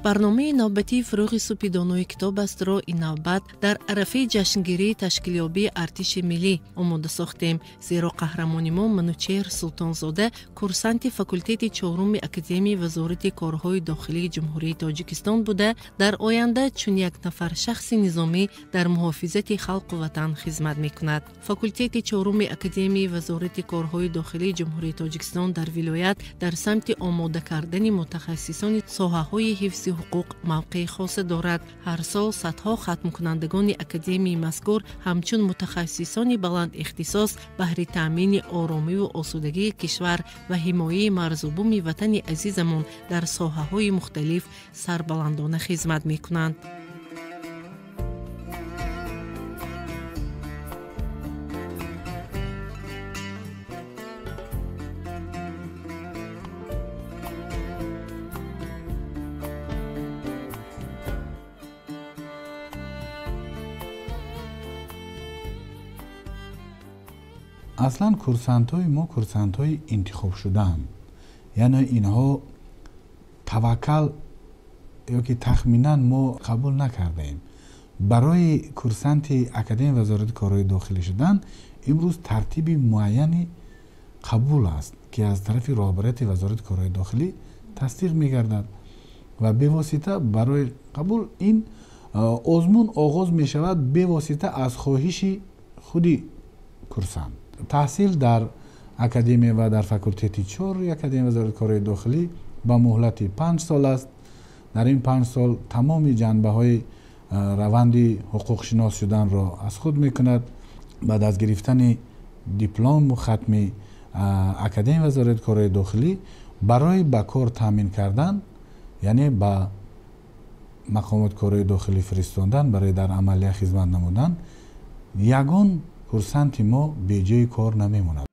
Барномаи навбатии «Фурӯғи субҳи донои китоб астро» ин навбат дар арафаи ҷашнгирии ташкилёбии артиши миллӣ омода сохтем, зеро қаҳрамони мо Манучеҳр Султонзода курсанти факултети чоруми Академияи Вазорати корҳои дохилии Ҷумҳурии Тоҷикистон буда, дар оянда чун як нафар шахси низомӣ дар муҳофизати халқу ватан хизмат мекунад. Факултети чоруми Академияи Вазорати корҳои дохилии Ҷумҳурии Тоҷикистон дар вилоят дар самти омода кардани мутахассисони соҳаҳои ҳифзи ҳуқуқ мавқеи хоса дорад. Ҳар сол садҳо хатмкунандагони академияи мазкур ҳамчун мутахассисони баланд ихтисос баҳри таъмини оромиву осудагии кишвар ва ҳимояи марзубуми ватани азизамон дар соҳаҳои мухталиф сарбаландона хизмат мекунанд. Аслан курсантҳои мо курсантҳои интихоб шудаанд, яъне инҳо таваккал ё ки тахминан мо қабул накардаем. Барои курсанти Академияи Вазорати корҳои дохилӣ шудан имрӯз тартиби муайяни қабул аст, ки аз тарафи роҳбарияти Вазорати корҳои дохилӣ тасдиқ мегардад ва бевосита барои қабул ин озмун оғоз мешавад бевосита аз хоҳиши худи курсант. Таҳсил дар академия ва дар факултети чори Академияи Вазорати корҳои дохилӣ ба муҳлати 5 сол аст. Дар ин 5 сол тамоми ҷанбаҳои раванди ҳуқуқшинос шуданро аз худ мекунад. Баъд аз гирифтани диплому хатми Академияи Вазорати корҳои дохилӣ барои ба кор таъмин кардан, яъне ба мақомоти корҳои дохилӣ фиристондан, барои дар амалия хизмат намудан, ягон курсанти мо беҷои кор намемонад.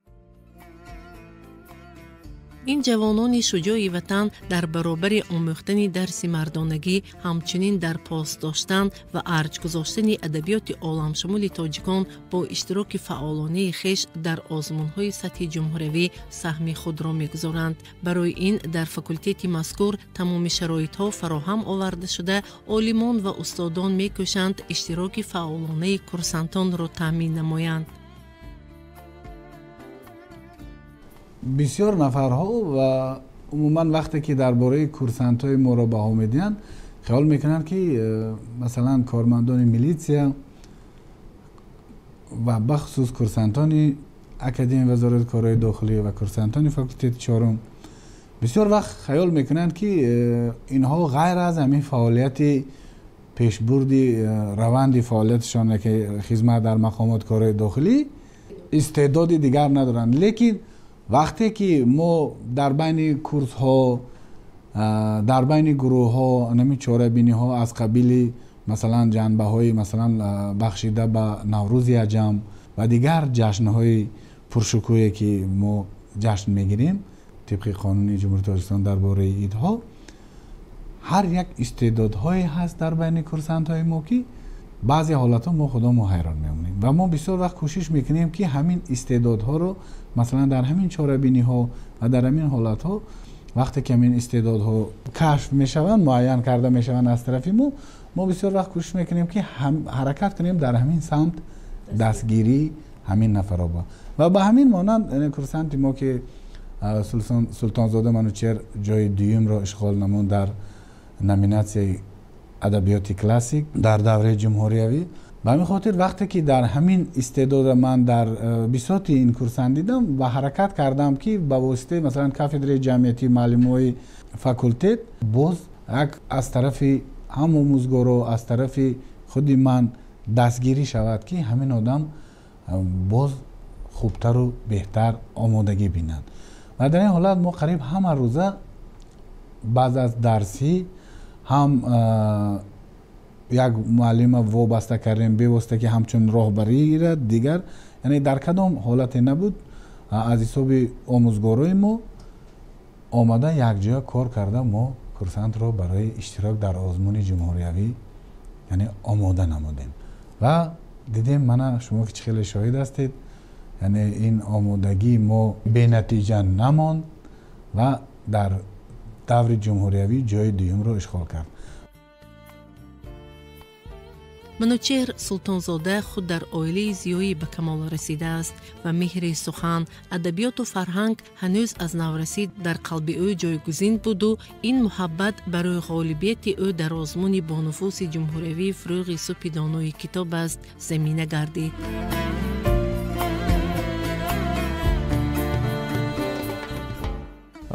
Ин ҷавонони шуҷои ватан дар баробари омӯхтани дарси мардонагӣ, ҳамчунин дар пос доштан ва арҷ гузоштани адабиёти оламшумули тоҷикон бо иштироки фаъолонаи хеш дар озмунҳои сатҳи ҷумҳуравӣ саҳми худро мегузоранд. Барои ин дар факултети мазкур тамоми шароитҳо фароҳам оварда шуда, олимон ва устодон мекӯшанд иштироки фаъолонаи курсантонро таъмин намоянд. Бисёр нафарҳо ва умуман вақте ки дар бораи курсантҳои моро баҳо медиҳанд, хаёл мекунанд, ки масалан кормандони милитсия ва бахусус курсантони Академияи Вазорати корҳои дохилӣ ва курсантони факултети чорум бисёр вақт хаёл мекунанд, ки инҳо ғайр аз ҳамин фаъолияти пешбурди раванди фаъолияташон, ки хизмат дар мақомоти корҳои дохилӣ, истеъдоди дигар надоранд. Лекин вақте ки мо дар байни курсҳо, дар байни гурӯҳҳо ҳамин чорабиниҳо аз қабили масалан ҷанбаҳои масалан бахшида ба Наврӯзи аҷам ва дигар ҷашнҳои пуршукӯҳе ки мо ҷашн мегирем тибқи қонуни Ҷумҳурии Тоҷикистон дар бораи идҳо, ҳар як истеъдодҳое ҳаст дар байни курсантҳои мо, ки баъзе ҳолатҳо мо худомо ҳайрон мемонем ва мо бисёр вақт кӯшиш мекунем, ки ҳамин истеъдодҳоро масалан дар ҳамин чорабиниҳо ва дар ҳамин ҳолатҳо вақте ки ҳамин истеъдодҳо кашф мешаванд, муайян карда мешаванд аз тарафи мо, мо бисёр вақт кӯшиш мекунем, ки ҳаракат кунем дар ҳамин самт дастгирии ҳамин нафарҳо ва ба ҳамин монанд курсанти мо, ки Султонзода Манучеҳр ҷои дуюмро ишғол намуд дар номинатсияи адабиёти классик дар давраи ҷумҳуриявӣ. Ба ҳамин хотир вақте ки дар ҳамин истеъдода ман дар бисоти ин курсант дидам ва ҳаракат кардам, ки ба воситаи масалан кафедраи ҷамъиятии маълимҳои факултет боз як аз тарафи ҳам омӯзгоро, аз тарафи худи ман дастгирӣ шавад, ки ҳамин одам боз хубтару беҳтар омодагӣ бинад. Ва дар ин ҳолат мо қариб ҳама рӯза баъд аз дарсӣ ҳам як муаллима вобаста кардем бевосита, ки ҳамчун роҳбарӣ гирад дигар, яъне дар кадом ҳолате набуд аз ҳисоби омӯзгорои мо омада якҷоя кор карда мо курсантро барои иштирок дар озмуни ҷумҳуриявӣ яъне омода намудем. Ва дидем, мана шумо ки чӣ хеле шоҳид ҳастед, яъне ин омодагии мо бенатиҷа намонд ва дар даври ҷумҳуриявӣ ҷои дуюмро ишғол кард. Манучеҳр Султонзода худ дар оилаи зиёӣ ба камол расидааст ва меҳри сухан, адабиёту фарҳанг ҳанӯз аз наврасӣ дар қалби ӯ ҷойгузин буду ин муҳаббат барои ғолибияти ӯ дар озмуни бонуфузи ҷумҳуриявии «Фурӯғи субҳи донои китоб аст» замина гардид.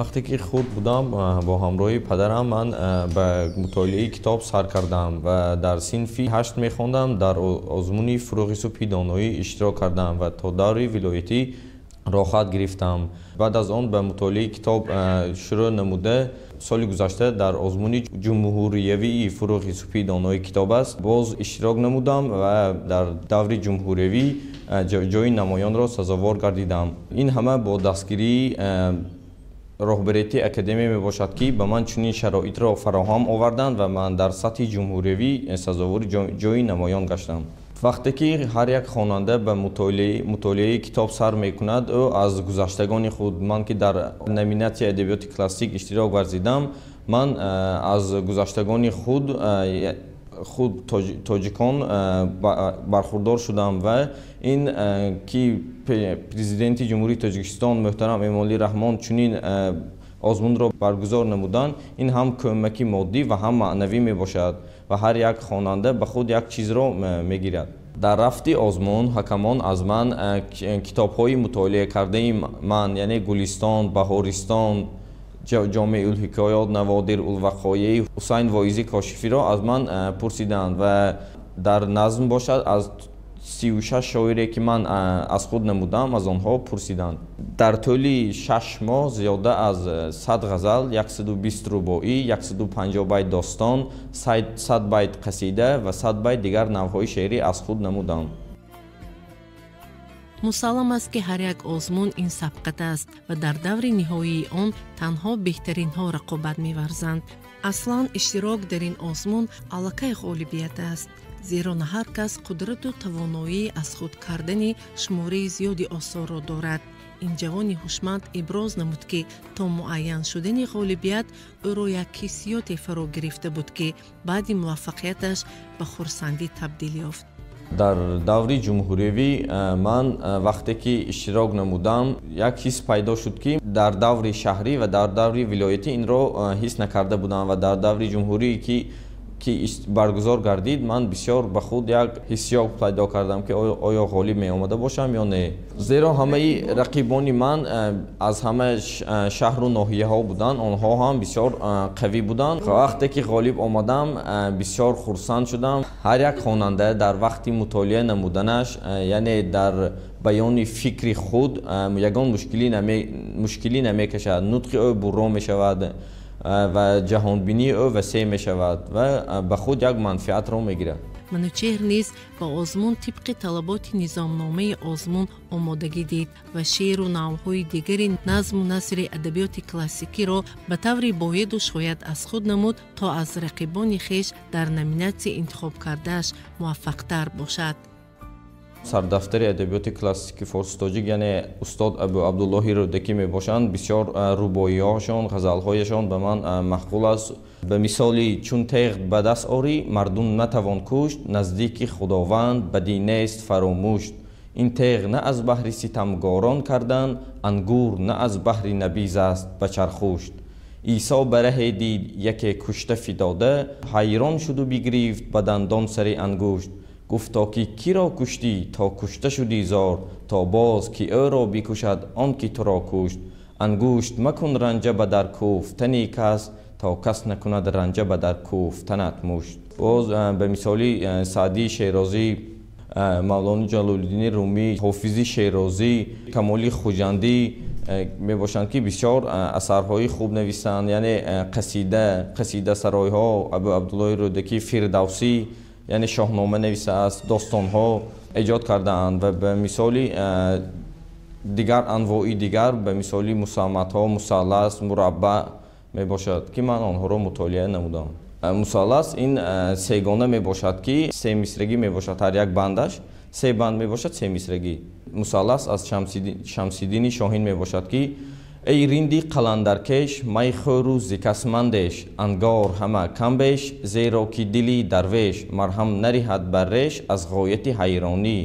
Вақте ки хурд будам, бо ҳамроҳии падарам ман ба мутолиаи китоб сар кардам ва дар синфи 8 мехондам. Дар озмуни «Фурӯғи субҳи доноӣ» иштирок кардам ва то даври вилоятӣ роҳат гирифтам. Баъд аз он ба мутолиаи китоб шурӯъ намуда, соли гузашта дар озмуни ҷумҳуриявии «Фурӯғи субҳи донои китоб аст» боз иштирок намудам ва дар даври ҷумҳуриявӣ ҷойи намоёнро сазовор гардидам. Ин ҳама бо дастгирии роҳбарияти академия мебошад, ки ба ман чунин шароитро фароҳам оварданд ва ман дар сатҳи ҷумҳуриявӣ сазовори ҷойи намоён гаштам. Вақте ки ҳар як хонанда ба мутолиаи китоб сар мекунад, ӯ аз гузаштагони худ, ман ки дар номинатсияи адабиёти классик иштирок варзидам, ман аз гузаштагони худ тоҷикон бархурдор шудам ва ин ки президенти Ҷумҳурии Тоҷикистон муҳтарам Эмомалӣ Раҳмон чунин озмунро баргузор намуданд, ин ҳам кӯмаки моддӣ ва ҳам маънавӣ мебошад ва ҳар як хонанда ба худ як чизро мегирад. Дар рафти озмун ҳакамон аз ман китобҳои мутолиа кардаи ман, яъне Гулистон, Баҳористон, Ҷомеъулҳикоёт, Наводир-улвақоеи Ҳусайн Воизӣ Кошифиро аз ман пурсиданд ва дар назм бошад аз 36 шоире ки ман аз худ намудам, аз онҳо пурсиданд. Дар тӯли 6 моҳ зиёда аз 100 ғазал, 120 рубоӣ, 150 байт достон, 100 байт қасида ва 100 байт дигар навъҳои шеърӣ аз худ намудам. Мусаллам аст, ки ҳар як озмун ин сабқат аст ва дар даври ниҳоии он танҳо беҳтаринҳо рақобат меварзанд. Аслан иштирок дар ин озмун аллакай ғолибият аст, зеро на ҳар кас қудрату тавоноии аз худ кардани шумораи зиёди осорро дорад. Ин ҷавони ҳушманд иброз намуд, ки то муайян шудани ғолибият ӯро як ҳиссиёте фаро гирифта буд, ки баъди муваффақияташ ба хурсандӣ табдил ёфт. Дар даври ҷумҳуриявӣ ман вақте ки иштирок намудам, як ҳис пайдо шуд, ки дар даври шаҳрӣ ва дар даври вилоятӣ инро ҳис накарда будам ва дар даври ҷумҳурӣ ки баргузор гардид, ман бисёр ба худ як ҳиссиёт пайдо кардам, ки оё ғолиб меомада бошам ё не. Зеро ҳамаи рақибони ман аз ҳама шаҳру ноҳияҳо буданд, онҳо ҳам бисёр қавӣ буданд. Вақте ки ғолиб омадам, бисёр хурсанд шудам. Ҳар як хонанда дар вақти мутолиа намуданаш, яъне дар баёни фикри худ ягон мушкилӣ намекашад, нутқи ӯ бурро мешавад ва ҷаҳонбинии ӯ васеъ мешавад ва ба худ як манфиатро мегирад. Манучеҳр низ ба озмун тибқи талаботи низомномаи озмун омодагӣ дид ва шеъру навъҳои дигари назму насри адабиёти классикиро ба таври бояду шояд аз худ намуд, то аз рақибони хеш дар номинатсияи интихобкардааш муваффақтар бошад. Сардафтари адабиёти классики форсу тоҷик, яъне устод Абу Абдуллоҳи Рӯдакӣ мебошанд. Бисёр рубоиҳояшон, ғазалҳояшон ба ман маъқул аст. Ба мисоли чун теғ ба даст орӣ, мардум натавон кушт, наздики Худованд бадӣ нест фаромӯшт. Ин теғ на аз баҳри ситамгорон кардан, ангур на аз баҳри набиз аст ба чархушт. Исо ба раҳе дид яке кушта фидода, ҳайрон шуду бигирифт ба дандон сари ангушт. Гуфт то ки киро куштӣ, то кушта шудӣ зор, то боз ки ӯро бикушад он ки туро кушт. Ангушт макун ранҷа ба дар кӯфтани кас, то кас накунад ранҷа ба дар кӯфтанат мушт. Боз ба мисоли Саъдии Шерозӣ, Мавлоно Ҷалолиддини Румӣ, Ҳофизи Шерозӣ, Камоли Хуҷандӣ мебошанд, ки бисёр асарҳои хуб нависанд, яъне қасидасаройҳо, Абу Абдуллоҳи Рӯдакӣ, Фирдавсӣ, яъне шоҳнома нависааст, достонҳо эҷод кардаанд ва ба мисоли дигар анвои дигар, ба мисоли мусамматҳо, мусаллас, мураббаъ мебошад, ки ман онҳоро мутолиа намудам. Мусаллас ин сегона мебошад, ки се мисрагӣ мебошад, ҳар як бандаш се банд мебошад, се мисрагӣ. Мусаллас аз Шамсиддини Шоҳин мебошад, ки Эй ринди қаландаркеш, майхӯру зикасмандеш, ангор ҳама камбеш, зеро ки дили дарвеш марҳам нариҳад бар реш аз ғояти ҳайронӣ.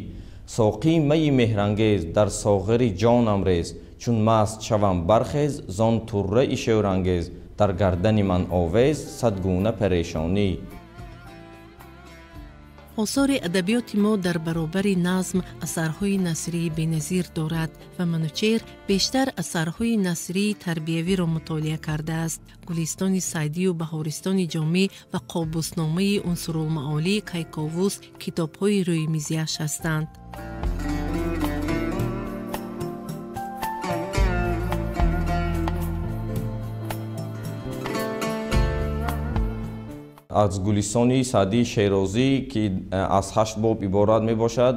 Соқӣ майи меҳрангез дар соғари ҷонам рез, чун маст шавам бархез, зон турраи шӯрангез, дар гардани ман овез сад гуна парешонӣ. Осори адабиёти мо дар баробари назм асарҳои насрии беназир дорад ва Манучеҳр бештар асарҳои насрии тарбиявиро мутолиа кардааст. Гулистони Саъдию Баҳористони Ҷомӣ ва Қобусномаи Унсурулмаолии Кайковус китобҳои рӯймизиаш ҳастанд. Аз Гулистони Саъдии Шерозӣ, ки аз 8 боб иборат мебошад,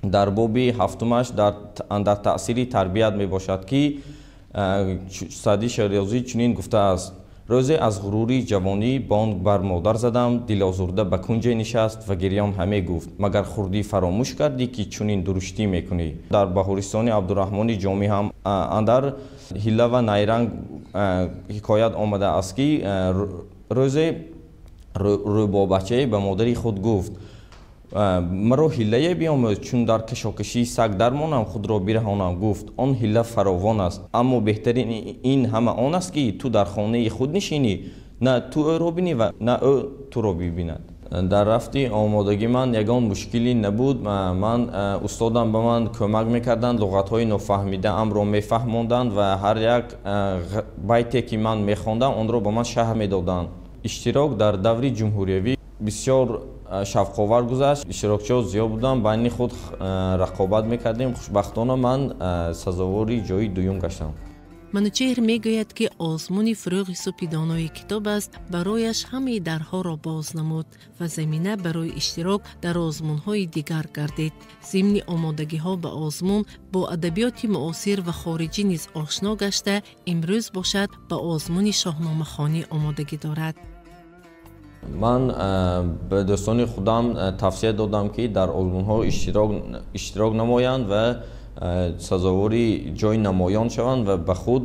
дар боби ҳафтумаш дар таъсири тарбият мебошад, ки Саъдии Шерозӣ чунин гуфтааст: рӯзе аз ғурури ҷавонӣ бонг бар модар задам, дилозурда ба кунҷе нишаст ва гирён ҳаме гуфт: магар хурдӣ фаромӯш кардӣ, ки чунин дуруштӣ мекунӣ? Дар Баҳористони Абдураҳмони Ҷомӣ ҳам андар ҳилла ва найранг ҳикоят омадааст, ки рӯзе рӯбобачае ба модари худ гуфт: маро ҳиллае биомӯз, чун дар кашокашии саг дармонам, худро бираҳонам. Гуфт: он ҳилла фаровон аст, аммо беҳтарин ин ҳама он аст, ки ту дар хонаи худ нишинӣ, на ту ӯро бинӣ ва на ӯ туро бибинад. Дар рафти омодагӣ ман ягон мушкилӣ набуд. Ман устодам ба ман кӯмак мекарданд, луғатҳои нофаҳмидаамро мефаҳмонданд ва ҳар як байте ки ман мехондам, онро ба ман шарҳ медоданд. Иштирок дар даври ҷумҳуриявӣ бисёр шавқовар гузашт. Иштирокчиҳо зиёд буданд, байни худ рақобат мекардем. Хушбахтона ман сазовори ҷои дуюм гаштам. Манучеҳр мегӯяд, ки озмуни Фурӯғи субҳи донои китоб аст барояш ҳамаи дарҳоро боз намуд ва замина барои иштирок дар озмунҳои дигар гардид. Зимни омодагиҳо ба озмун бо адабиёти муосир ва хориҷӣ низ ошно гашта, имрӯз бошад ба озмуни шоҳномахонӣ омодагӣ дорад. Ман ба дӯстони худам тавсия додам, ки дар озмунҳо иштирок намоянд ва сазовори ҷои намоён шаванд ва ба худ,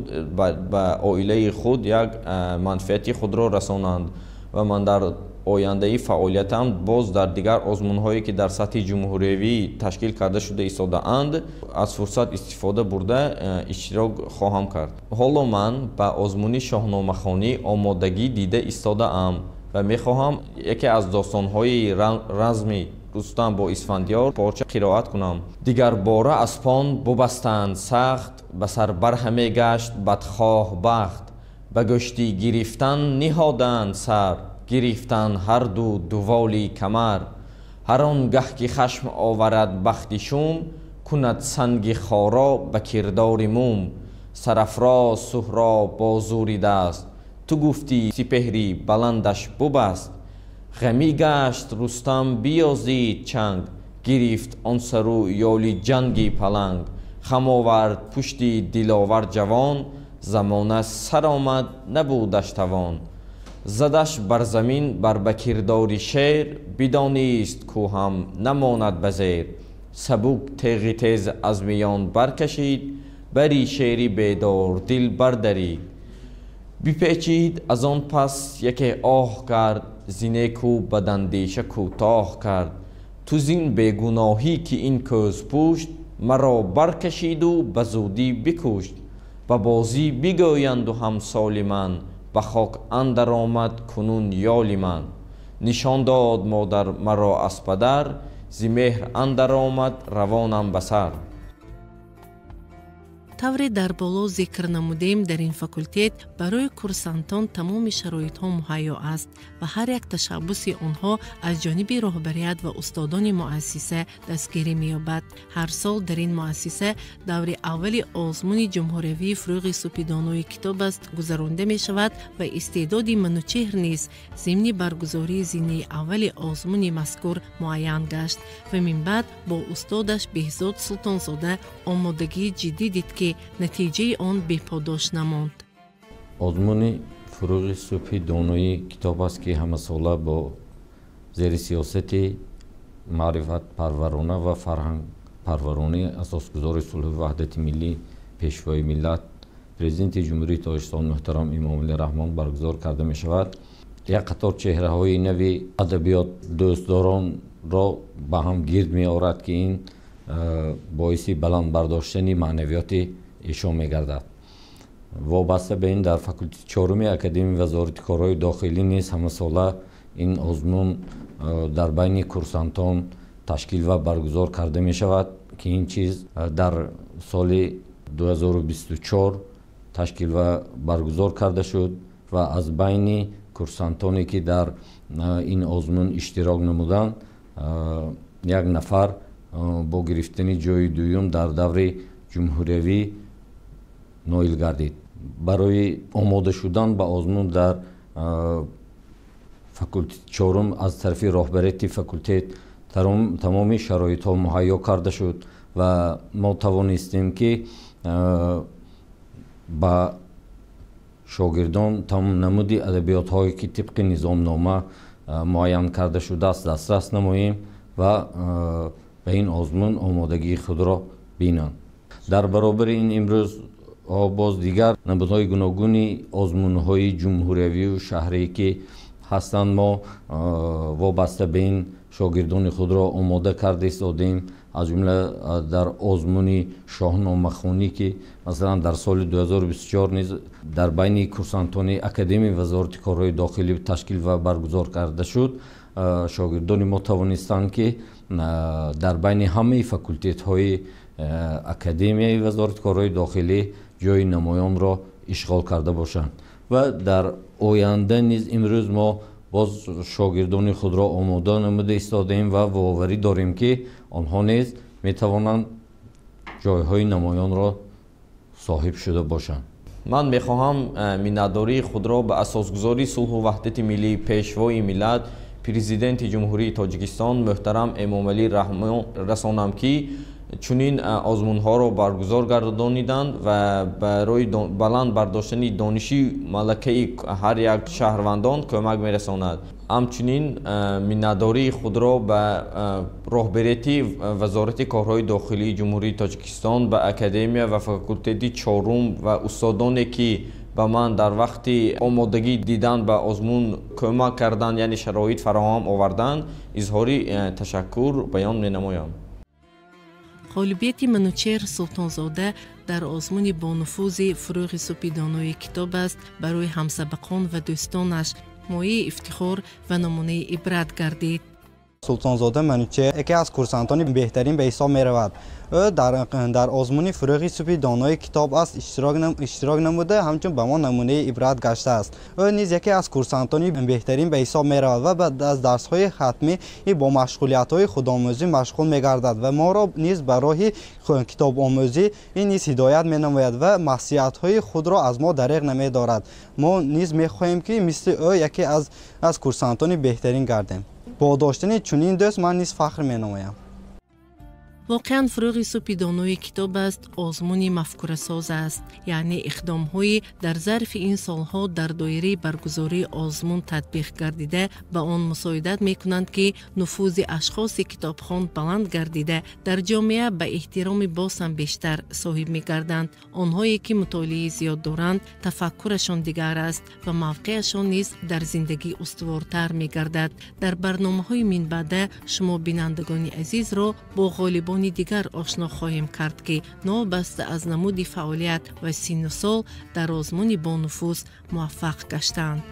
ба оилаи худ як манфиати худро расонанд. Ва ман дар ояндаи фаъолиятам боз дар дигар озмунҳое, ки дар сатҳи ҷумҳуриявӣ ташкил карда шуда истодаанд, аз фурсат истифода бурда иштирок хоҳам кард. Ҳоло ман ба озмуни шоҳномахонӣ омодагӣ дида истодаам ва мехоҳам яке аз достонҳои разми Рустам бо Исфандиёр порча қироат кунам. Дигарбора аспон бубастанд сахт, ба сар барҳаме гашт бадхоҳ бахт, ба гӯштӣ гирифтан ниҳоданд сар, гирифтан ҳарду дуволи камар. Ҳар он гаҳ ки хашм оварад бахти шум, кунад санги хоро ба кирдори мум. Сарафроз Суҳроб бо зури даст, ту гуфтӣ сипеҳри баландаш бубаст. Ғамӣ гашт Рустам биёзид чанг, гирифт он сару ёли ҷанги паланг. Хам овард пушти диловар ҷавон, замона сар омад набудаш тавон. Задаш бар замин бар ба кирдори шер, бидонист кӯ ҳам намонад ба зер. Сабук теғи тез аз миён баркашид, бари шери бедордил бардарид. Бипечид аз он пас яке оҳ кард, зинеку ба дандеша кӯтоҳ кард. Ту зин бегуноҳӣ ки ин кӯзпушт, маро баркашиду ба зудӣ бикушт. Ба бозӣ бигӯянду ҳамсоли ман, ба хок андар омад кунун ёли ман. Нишон дод модар маро аз падар, зи меҳр андар омад равонам ба сар. Тавре дар боло зикр намудем, дар ин факултет барои курсантон тамоми шароитҳо муҳайё аст ва ҳар як ташаббуси онҳо аз ҷониби роҳбарият ва устодони муассиса дастгирӣ меёбад. Ҳар сол дар ин муассиса даври аввали озмуни ҷумҳуриявии Фурӯғи субҳи донои китоб аст гузаронда мешавад ва истеъдоди Манучеҳр низ зимни баргузории зинаи аввали озмуни мазкур муайян гашт ва минбаъд бо устодаш Беҳзод Султонзода омодагии ҷиддӣ дид, ки натиҷаи он беподош намонд. Озмуни Фурӯғи субҳи донои китоб аст, ки ҳамасола бо зери сиёсати маърифатпарварона ва фарҳангпарваронии асосгузори сулҳу ваҳдати миллӣ, Пешвои миллат, Президенти Ҷумҳурии Тоҷикистон муҳтарам Эмомалӣ Раҳмон баргузор карда мешавад, як қатор чеҳраҳои нави адабиёт дӯстдоронро ба ҳам гирд меорад, ки ин боиси баланд бардоштани маънавиёти эшон мегардад. Вобаста ба ин дар факултети чоруми Академияи вазорати корҳои дохилӣ низ ҳамасола ин озмун дар байни курсантон ташкил ва баргузор карда мешавад, ки ин чиз дар соли 2024 ташкил ва баргузор карда шуд ва аз байни курсантоне ки дар ин озмун иштирок намуданд, як нафар бо гирифтани ҷои дуюм дар даври ҷумҳуриявӣ ноил гардид. Барои омода шудан ба озмун дар факултети чорум аз тарафи роҳбарияти факултет тамоми шароитҳо муҳайё карда шуд ва мо тавонистем, ки ба шогирдон намуди адабиётҳое ки тибқи низомнома муайян карда шудааст, дастрас намоем ва ба ин озмун омодагии худро бинанд. Дар баробари ин имрӯз боз дигар намудҳои гуногуни озмунҳои ҷумҳуриявию шаҳрие ки ҳастанд, мо вобаста ба ин шогирдони худро омода карда истодем. Аз ҷумла дар озмуни шоҳномахонӣ, ки масалан дар соли 2024 низ дар байни курсантони Академияи вазорати корҳои дохилӣ ташкил ва баргузор карда шуд, шогирдони мо тавонистанд, ки дар байни ҳамаи факултетҳои Академияи вазорати корҳои дохилӣ ҷои намоёнро ишғол карда бошанд. Ва дар оянда низ имрӯз мо боз шогирдони худро омода намуда истодаем ва боварӣ дорем, ки онҳо низ метавонанд ҷойҳои намоёнро соҳиб шуда бошанд. Ман мехоҳам миннатдории худро ба асосгузори сулҳу ваҳдати миллӣ, Пешвои миллат, Президенти Ҷумҳурии Тоҷикистон муҳтарам Эмомалӣ Раҳмон расонам, ки чунин озмунҳоро баргузор гардониданд ва барои баланд бардоштани дониши малакаи ҳар як шаҳрвандон кӯмак мерасонад. Ҳамчунин миннатдории худро ба роҳбарияти Вазорати корҳои дохилии Ҷумҳурии Тоҷикистон, ба академия ва факултети чорум ва устодоне, ки ба ман дар вақти омодагӣ дидан ба озмун кӯмак карданд, яъне шароит фароҳам оварданд, изҳори ташаккур баён менамоям. Ғолибияти Манучеҳр Султонзода дар озмуни бонуфузи «Фурӯғи субҳи донои китоб аст» барои ҳамсабақон ва дӯстонаш мояи ифтихор ва намунаи ибрат гардид. Султонзода Манучеҳр яке аз курсантони беҳтарин ба ҳисоб меравад. Ӯ дар озмуни «Фурӯғи субҳи донои китоб аст» иштирок намуда, ҳамчун ба мо намунаи ибрат гаштааст. Ӯ низ яке аз курсантони беҳтарин ба ҳисоб меравад ва баъд аз дарсҳои хатмӣ бо машғулиятҳои худомӯзӣ машғул мегардад ва моро низ ба роҳи китобомӯзӣ низ ҳидоят менамояд ва маслиҳатҳои худро аз мо дареғ намедорад. Мо низ мехоҳем, ки мисли ӯ яке аз курсантони беҳтарин гардем. Бо доштани чунин дӯст ман низ фахр менамоям. Воқеан, «Фурӯғи субҳи донои китоб аст» озмуни мафкурасоз аст, яъне иқдомҳои дар зарфи ин солҳо дар доираи баргузории озмун татбиқ гардида ба он мусоидат мекунанд, ки нуфузи ашхоси китобхон баланд гардида, дар ҷомеа ба эҳтироми боз ҳам бештар соҳиб мегарданд. Онҳое ки мутолиаи зиёд доранд, тафаккурашон дигар аст ва мавқеашон низ дар зиндагӣ устувортар мегардад. Дар барномаҳои минбаъда шумо бинандагони азизро бо ғолибони дигар ошно хоҳем кард, ки новобаста аз намуди фаъолият ва синну сол дар озмуни бонуфуз муваффақ гаштанд.